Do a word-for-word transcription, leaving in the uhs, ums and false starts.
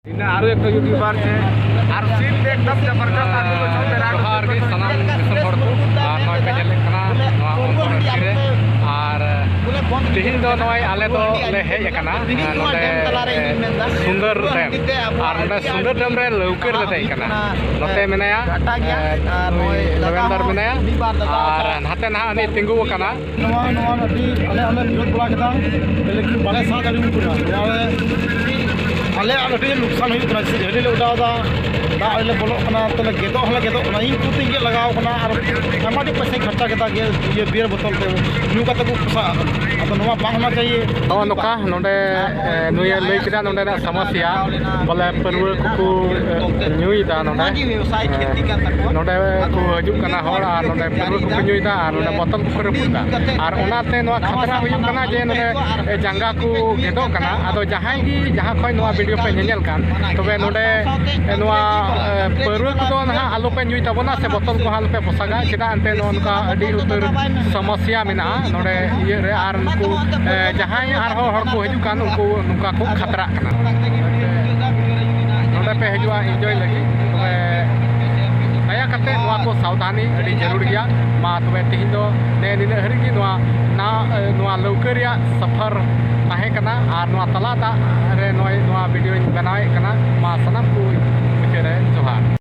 ᱤᱧ ᱟᱨᱚ ᱮᱠᱴᱟ ᱭᱩᱴᱩᱵᱟᱨ ᱥᱮ ᱟᱨ ᱥᱤᱱ ᱫᱮᱠᱷ ᱫᱟᱢ ᱡᱟᱵᱚᱨᱫᱚᱥᱛ ᱟᱨ ᱡᱚᱦᱟᱨ ᱜᱮ ᱥᱟᱱᱟᱢ ᱫᱤᱥᱚᱢ ᱦᱚᱲ ᱠᱚ᱾ ᱟᱨ ᱱᱚᱜᱼᱚᱭ ᱯᱮ ᱧᱮᱞᱮᱫ ᱠᱟᱱᱟ ᱱᱚᱣᱟ ᱚᱱᱛᱚᱨ ᱟᱹᱨᱥᱤ ᱨᱮ, ᱟᱨ ᱛᱮᱦᱮᱧ ᱫᱚ ᱱᱚᱜᱼᱚᱭ ᱟᱞᱮ ᱫᱚ ᱞᱮ ᱦᱮᱡ ᱟᱠᱟᱱᱟ, ᱱᱚᱰᱮ ᱥᱩᱱᱫᱚᱨ ᱰᱮᱢ᱾ ᱟᱨ ᱱᱚᱰᱮ ᱥᱩᱱᱫᱚᱨ ᱰᱮᱢ ᱨᱮ ᱞᱟᱹᱣᱠᱟᱹ ᱨᱮᱞᱮ ᱫᱮᱡ ᱟᱠᱟᱱᱟ᱾ ᱱᱚᱛᱮ ᱢᱮᱱᱟᱭᱟ, ᱱᱚᱜᱼᱚᱭ ᱨᱚᱵᱤᱱᱫᱚᱨ ᱢᱮᱱᱟᱭᱟ, ᱟᱨ ᱱᱟᱛᱮ ᱱᱟᱦᱟᱜ ᱩᱱᱤ ᱛᱤᱸᱜᱩ ᱟᱠᱟᱱᱟ᱾ ᱱᱚᱣᱟ, ᱱᱚᱣᱟ ᱟᱹᱰᱤ, ᱟᱞᱮ ᱦᱚᱸᱞᱮ ᱱᱤᱭᱚᱛ ᱵᱟᱲᱟ ᱠᱮᱫᱟ, ᱞᱮᱠᱤᱱ ᱵᱟᱞᱮ ᱥᱟᱦ ᱫᱟᱲᱮᱭᱟᱠᱚ ᱠᱟᱱᱟ᱾ ᱱᱚᱣᱟ ᱨᱮ ᱟᱞᱮ ᱟᱹᱰᱤ ᱞᱚᱠᱥᱟᱱ ᱦᱩᱭᱩᱜ ᱠᱟᱱᱟ᱾ ᱡᱷᱟᱹᱞᱤ ᱞᱮ ᱚᱰᱟᱣ ᱮᱫᱟ, ᱫᱟᱜ ᱨᱮᱞᱮ ᱵᱚᱞᱚᱜ ᱠᱟᱱᱟ, ᱛᱮᱞᱮ ᱜᱮᱫᱚᱜ ᱦᱚᱸᱞᱮ ᱜᱮᱫᱚᱜ ᱠᱟᱱᱟ᱾ ᱤᱧ ᱠᱚᱛᱮᱧ ᱜᱮᱫ ᱞᱟᱜᱟᱣ ᱠᱟᱱᱟ ᱟᱨ ᱟᱭᱢᱟ ᱰᱷᱮᱨ ᱯᱚᱭᱥᱟᱧ ᱠᱷᱚᱨᱪᱟ ᱠᱮᱫᱟ ᱜᱮ, ᱤᱭᱟᱹ, ᱵᱤᱭᱟᱨ ᱵᱳᱛᱚᱞ ᱛᱮ ᱧᱩ ᱠᱟᱛᱮ ᱠᱚ ᱯᱚᱥᱟᱜ ᱟᱠᱟᱱᱟ᱾ ᱟᱫᱚ ᱱᱚᱣᱟ ᱵᱟᱝ ᱦᱚᱱᱟ ᱪᱟᱦᱤᱭᱮ᱾ ᱱᱚᱜᱼᱚ ᱱᱚᱝᱠᱟ ᱱᱚᱰᱮ, ᱮ, ᱱᱩᱭᱮ ᱞᱟᱹᱭ ᱠᱮᱫᱟ ᱱᱚᱰᱮᱱᱟᱜ ᱥᱚᱢᱚᱥᱭᱟ, ᱵᱚᱞᱮ ᱯᱟᱹᱨᱣᱟᱹ ᱠᱚᱠᱚ, ᱮ, ᱧᱩᱭᱮᱫᱟ ᱱᱚᱰᱮ᱾ ᱮ, ᱱᱚᱰᱮ ᱠᱚ ᱦᱤᱡᱩᱜ ᱠᱟᱱᱟ ᱦᱚᱲ ᱟᱨ ᱱᱚᱰᱮ ᱯᱟᱹᱨᱣᱟᱹ ᱠᱚᱠᱚ ᱧᱩᱭᱮᱫᱟ ᱟᱨ ᱱᱚᱰᱮ ᱵᱚᱛᱚᱞ ᱠᱚᱠᱚ ᱨᱟᱹᱯᱩᱫ ᱮᱫᱟ᱾ ᱟᱨ ᱚᱱᱟᱛᱮ ᱱᱚᱣᱟ ᱠᱷᱟᱛᱨᱟ ᱦᱩᱭᱩᱜ ᱠᱟᱱᱟ ᱡᱮ ᱱᱚᱰᱮ, ᱮ, ᱡᱟᱸᱜᱟ ᱠᱚ ᱜᱮᱫᱚᱜ ᱠᱟᱱᱟ᱾ ᱟᱫᱚ ᱡᱟᱦᱟᱸᱭ ᱜᱮ ᱡᱟᱦᱟᱸ ᱠᱷᱚᱱ ᱱᱚᱣᱟ ᱵᱷᱤᱰᱤᱭᱳ ᱯᱮ ᱧᱮᱧᱮᱞ ᱠᱟᱱ, ᱛᱚᱵᱮ ᱱᱚᱰᱮ, ᱮ, ᱱᱚᱣᱟ, ᱮ, ᱯᱟᱹᱨᱣᱟᱹ ᱠᱚᱫᱚ ᱱᱟᱦᱟᱜ ᱟᱞᱚᱯᱮ ᱧᱩᱭ ᱛᱟᱵᱚᱱᱟ ᱥᱮ ᱵᱚᱛᱚᱞ ᱠᱚᱦᱚᱸ ᱟᱞᱚᱯᱮ ᱯᱚᱥᱟᱜᱟ᱾ ᱪᱮᱫᱟᱜ ᱮᱱᱛᱮ ᱱᱚᱜᱼᱚ ᱱᱚᱝᱠᱟ ᱟᱹᱰᱤ ᱩᱛᱟᱹᱨ ᱥᱚᱢᱚᱥᱭᱟ ᱢᱮᱱᱟᱜᱼᱟ ᱱᱚᱰᱮ ᱤᱭᱟᱹ ᱨᱮ᱾ ᱟᱨ ᱱᱩᱠᱩ, ᱮ, ᱡᱟᱦᱟᱸᱭ ᱟᱨᱦᱚᱸ ᱦᱚᱲ ᱠᱚ ᱦᱤᱡᱩᱜ ᱠᱟᱱ, ᱩᱱᱠᱩ ᱱᱚᱝᱠᱟ ᱠᱚ ᱠᱷᱟᱛᱨᱟᱜ ᱠᱟᱱᱟ᱾ ᱱᱚᱰᱮ ᱯᱮ ᱦᱤᱡᱩᱜᱼᱟ ᱤᱱᱡᱚᱭ ᱞᱟᱹᱜᱤᱫ, ᱛᱚᱵᱮ ᱫᱟᱭᱟ ᱠᱟᱛᱮ ᱱᱚᱣᱟ ᱠᱚ ᱥᱟᱵᱫᱷᱟᱱᱤ ᱟᱹᱰᱤ ᱡᱟᱹᱨᱩᱲ ᱜᱮᱭᱟ᱾ ᱢᱟ ᱛᱚᱵᱮ ᱛᱮᱦᱮᱧ ᱫᱚ ᱱᱮ ᱱᱤᱱᱟᱹᱜ ᱦᱟᱹᱨᱤᱡ ᱜᱮ ᱱᱚᱣᱟ ᱱᱟ-, ᱱᱚᱣᱟ ᱞᱟᱹᱣᱠᱟᱹ ᱨᱮᱭᱟᱜ ᱥᱟᱯᱷᱟᱨ ᱛᱟᱦᱮᱸ ᱠᱟᱱᱟ᱾ ᱟᱨ ᱱᱚᱣᱟ ᱛᱟᱞᱟ ᱫᱟᱜ ᱨᱮ ᱱᱚᱜᱼᱚᱭ ᱱᱚᱣᱟ ᱵᱷᱤᱰᱤᱭᱳᱧ ᱵᱮᱱᱟᱣᱮᱫ ᱠᱟᱱᱟ᱾ ᱢᱟ ᱥᱟᱱᱟᱢ ᱠᱚ ᱢᱩᱪᱟᱹᱫ ᱨᱮ ᱡᱚᱦᱟᱨ᱾